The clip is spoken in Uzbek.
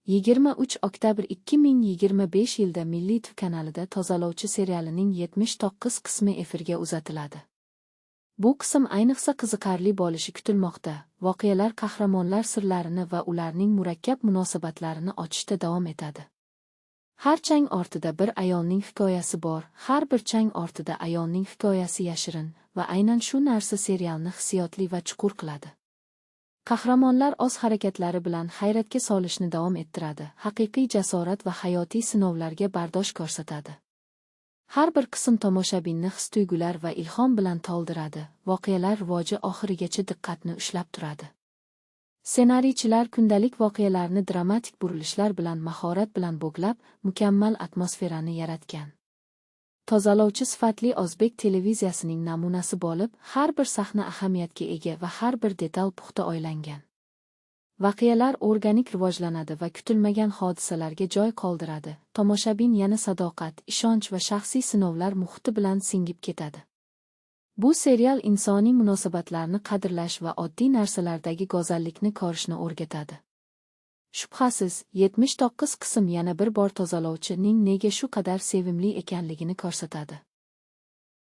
23 oktyabr 2025 yilda Milliy TV kanalida Tozalovchi serialining 79 qismi efirga uzatiladi. Bu qism ayniqsa qiziqarli bo'lishi kutilmoqda. Voqealar qahramonlar sirlarini va ularning murakkab munosabatlarini ochishda davom etadi. Har chang ortida bir ayolning hikoyasi bor, har bir chang ortida ayolning hikoyasi yashirin va aynan shu narsa serialni hissiyotli va chuqur qiladi. Qahramonlar o'z harakatlari bilan hayratga solishni davom ettiradi, haqiqiy jasorat va hayotiy sinovlarga bardosh ko'rsatadi. Har bir qism tomoshabinni his-tuyg'ular va ilhom bilan to'ldiradi, voqealar rivoji oxirigacha diqqatni ushlab turadi. Ssenariychilar kundalik voqealarni dramatik burilishlar bilan mahorat bilan bog'lab, mukammal atmosferani yaratgan. Tozalovchi sifatli o'zbek televiziyasining namunasi bo'lib, har bir sahna ahamiyatga ega va har bir detal puxta o'ylangan. Voqealar organik rivojlanadi va kutilmagan hodisalarga joy qoldiradi. Tomoshabin yana sadoqat, ishonch va shaxsiy sinovlar muhiti bilan singib ketadi. Bu serial insoniy munosabatlarni qadrlash va oddiy narsalardagi go'zallikni ko'rishni o'rgatadi. Shubhasiz, 79 qism yana bir bor Tozalovchining nega shu qadar sevimli ekanligini ko'rsatadi.